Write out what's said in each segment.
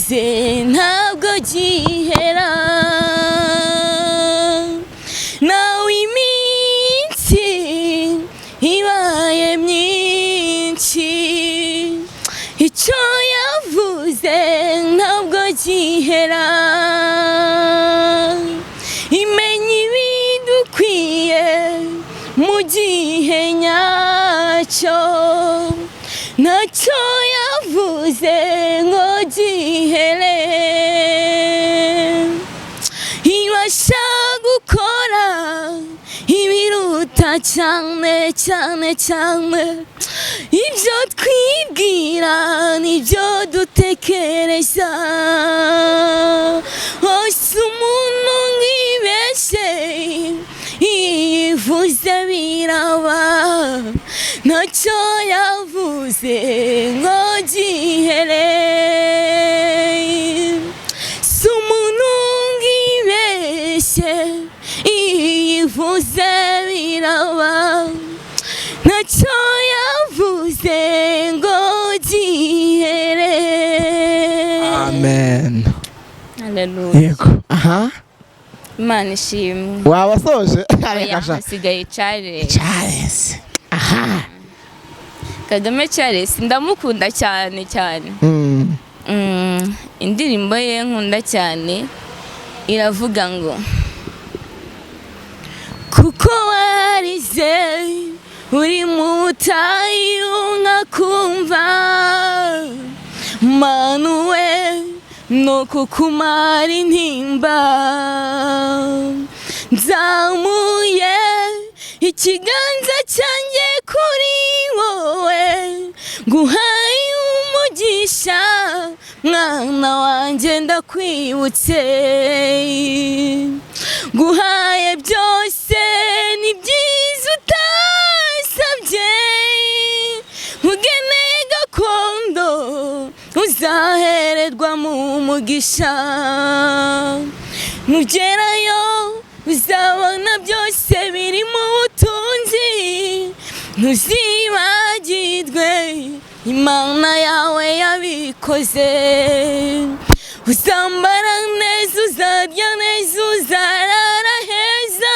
yavuze ntabwo gihera. Nawe iminsi ibaye myinshi, icyo yavuze ntabwo gihera. Imenya ibidukwiye mu gihe nyacyo, ntacyo yavuze ngo gihere. Ibasha gukora ibiruta cyane cyane cyane ibyo twibwira n'ibyo dutekereza. Hose umuntu nkibeshe, ivuze biraba, ntacyo yavuze ngo gihere. Si umuntu ngibeshye, ivuze biraba, ntacyo yavuze ngo gihere. Amen. Haleluya. Yego, aha. Imana ishimwe. Wabasoje? Oya, Reka sha. hasigaye Charles. Charles, aha. Kagame Charles, ndamukunda cyane cyane. Indirimbo ye nkunda cyane iravuga ngo: "Kuko warize uri mu butayu nkakumva, manuwe no kukumara intimba, nzamuye ikiganza cyanjye kuri wowe, nguhaye umugisha, mwana wanjye, ndakwibutse, nguhaye byose, ni byiza utasabye, nkugeneye gakondo uzahererwa mu mugisha. Nugerayo uzabona byose biri mu butunzi, ntuzibagirwe Imana yawe yabikoze. Uzambara neza, uzarya neza, uzarara heza,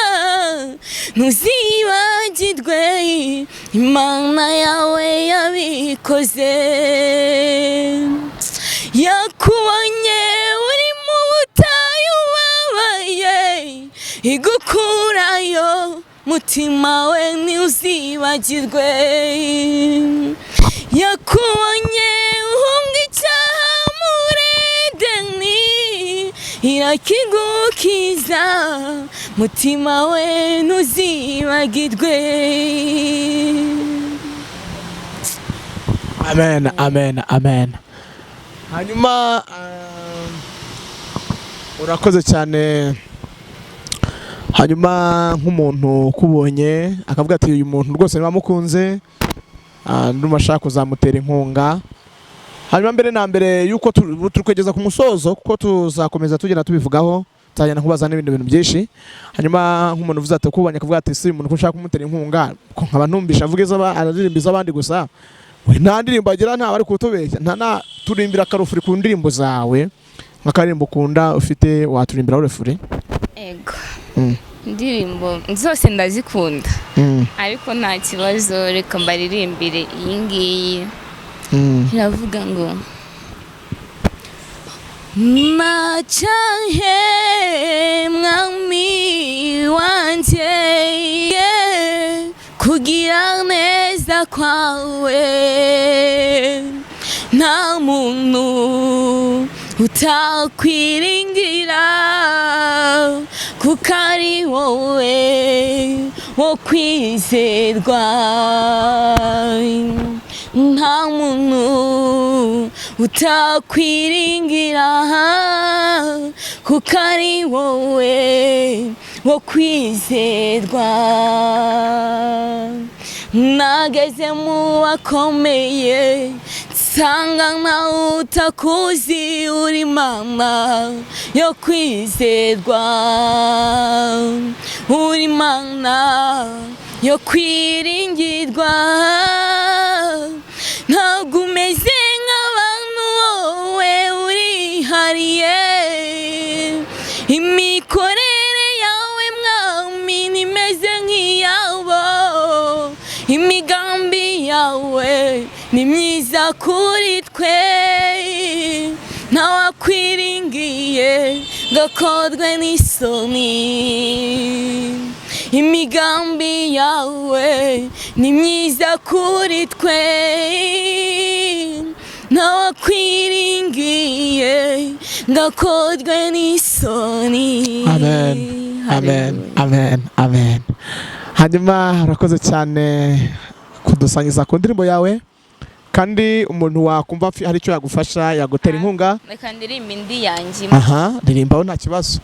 ntuzibagirwe Imana yawe yabikoze. Yakubonye uri mu butayu ubabaye, igukurayo, mutima we ntuzibagirwe. Yakubonye uhunga icyaha muri Edeni, irakigukiza, mutima we ntuzibagirwe." Amen, amen, amen. Hanyuma urakoze cyane. Hanyuma nk'umuntu ukubonye akavuga ati: "Uyu muntu rwose niba mukunze, ndumva ashaka kuzamutera inkunga." Hanyuma mbere na mbere yuko turi kwegeza ku musozo, kuko tuzakomeza tugenda tubivugaho, tuzagenda nkubaza n'ibindi bintu byinshi. Hanyuma nk'umuntu uvuze ati, ukubonye akavuga ati: "Si uyu muntu ko nshaka kumutera inkunga, ko nkaba ntumvisha avuga araririmba iz'abandi gusa, we nta ndirimbo agira, nta bari kutubeshya, nta na turimbira akarufuri ku ndirimbo zawe, nk'akaririmbo ukunda ufite, waturimbira urefuri?" Ego. Indirimbo zose ndazikunda, ariko nta kibazo, reka mbaririmbire iyi ngiyi. Iravuga ngo: "Macahe mwami wanjye kugira neza kwawe, nta muntu utakwiringira, kuko ari wowe wo kwizerwa. Nta muntu utakwiringira, kuko ari wowe wo kwizerwa. Nageze mu bakomeye, nsanga ntawe utakuzi, uri Mana yo kwizerwa, uri Mana yo kwiringirwa. Ntabwo umeze nk'abantu, wowe urihariye." Ni myiza kuri twe, ntawakwiringiye ngo akorwe n'isoni. Imigambi yawe ni myiza kuri twe, ntawakwiringiye ngo akorwe n'isoni. Amen, amen, amen, amen. Hanyuma urakoze cyane kudusangiza ku ndirimbo yawe, kandi umuntu wakumva hari icyo yagufasha, yagutera inkunga. Reka ndirimba indi yanjye imwe. Aha, ririmbaho nta kibazo.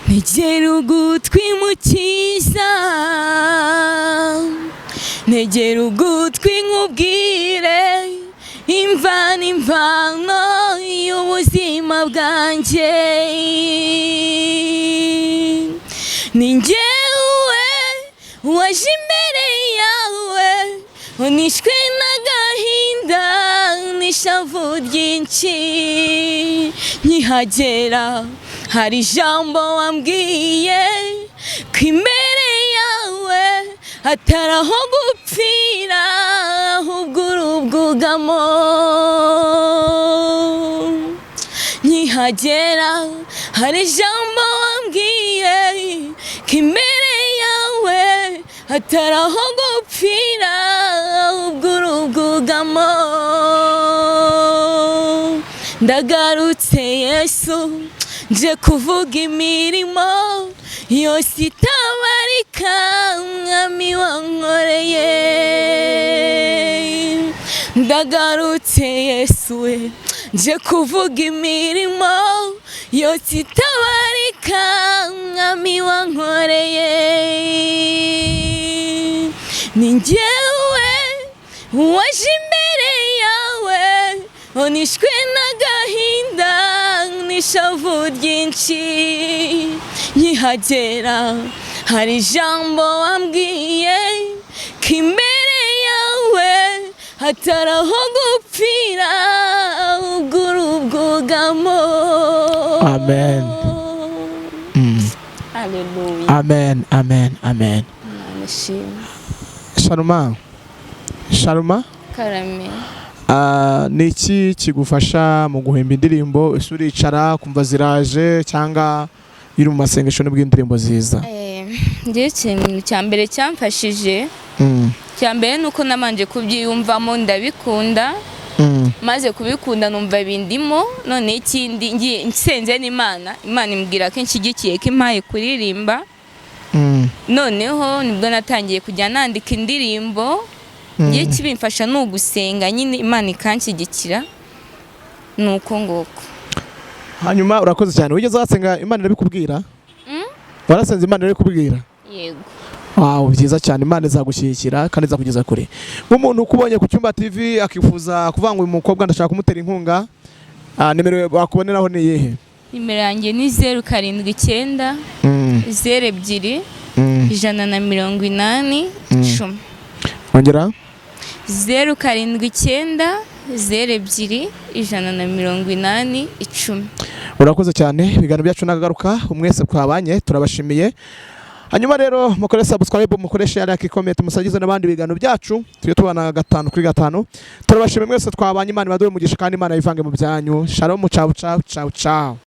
Ntegera ugutwi, Mukiza, ntegera ugutwi nkubwire imvano, imvano y'ubuzima bwanjye. Ni njyewe waje imbere yawe unishwe n'agahinda n'ishavu ryinshi. Nkihagera hari ijambo wambwiye, ko imbere yawe hatari aho gupfira, ahubwo uri ubwugamo. Nkihagera hari ijambo wambwiye, ko imbere yawe hatari aho gupfira, ahubwo uri ubwugamo. Ndagarutse Yesu, nje kuvuga imirimo yose itabarika Mwami wankoreye. Ndagarutse Yesu we, nje kuvuga imirimo yose itabarika Mwami wankoreye. Ni njyewe waje imbere yawe unishwe n'agahinda n'ishavu ryinshi. Nkihagera hari ijambo wambwiye, ko imbere yawe hatari aho gupfira, ahubwo uri ubwugamo. Amen. Haleluya. Amen, amen, amen. Imana ishimwe. Sharuma, Sharuma. Karame. Ah, ni iki kigufasha mu guhimba indirimbo? Ese uricara kumva ziraje, cyangwa iri mu masengesho nibwo indirimbo ziza? Njyewe ikintu cya mbere cyamfashije, cya mbere ni uko nabanje kubyiyumvamo ndabikunda. Maze kubikunda numva bindimo. None ikindi, ngiye nsenze n'Imana, Imana imbwira ko inshyigikiye, ko impaye kuririmba. Noneho nibwo natangiye kujya nandika indirimbo. Ngiye kibimfasha ni ugusenga nyine, Imana ikanshyigikira, ni uko nguko. Hanyuma urakoze cyane. Wigeze wasenga Imana irabikubwira? Warasenze Imana irabikubwira? Yego. Wow, byiza cyane. Imana izagushyigikira kandi izakugeza kure. Nk'umuntu ukubonye ku Cyumba TV akifuza kuvuga ngo uyu mukobwa ndashaka kumutera inkunga, nimero wakuboneraho ni iyihe? Nimero yanjye ni 079 02 180 10. Ongera. 079 02 180 10. Urakoze cyane. Ibiganiro byacu nagagaruka. Mwese twabanye turabashimiye. Hanyuma rero mukore subscribe, mukore share, like, comment, musagize n'abandi ibiganiro byacu, tujye tubana gatanu kuri gatanu. Turabashimiye mwese twabanye. Imana ibaduhe umugisha kandi Imana yivange mu byanyu. Shalom, ciao ciao ciao ciao.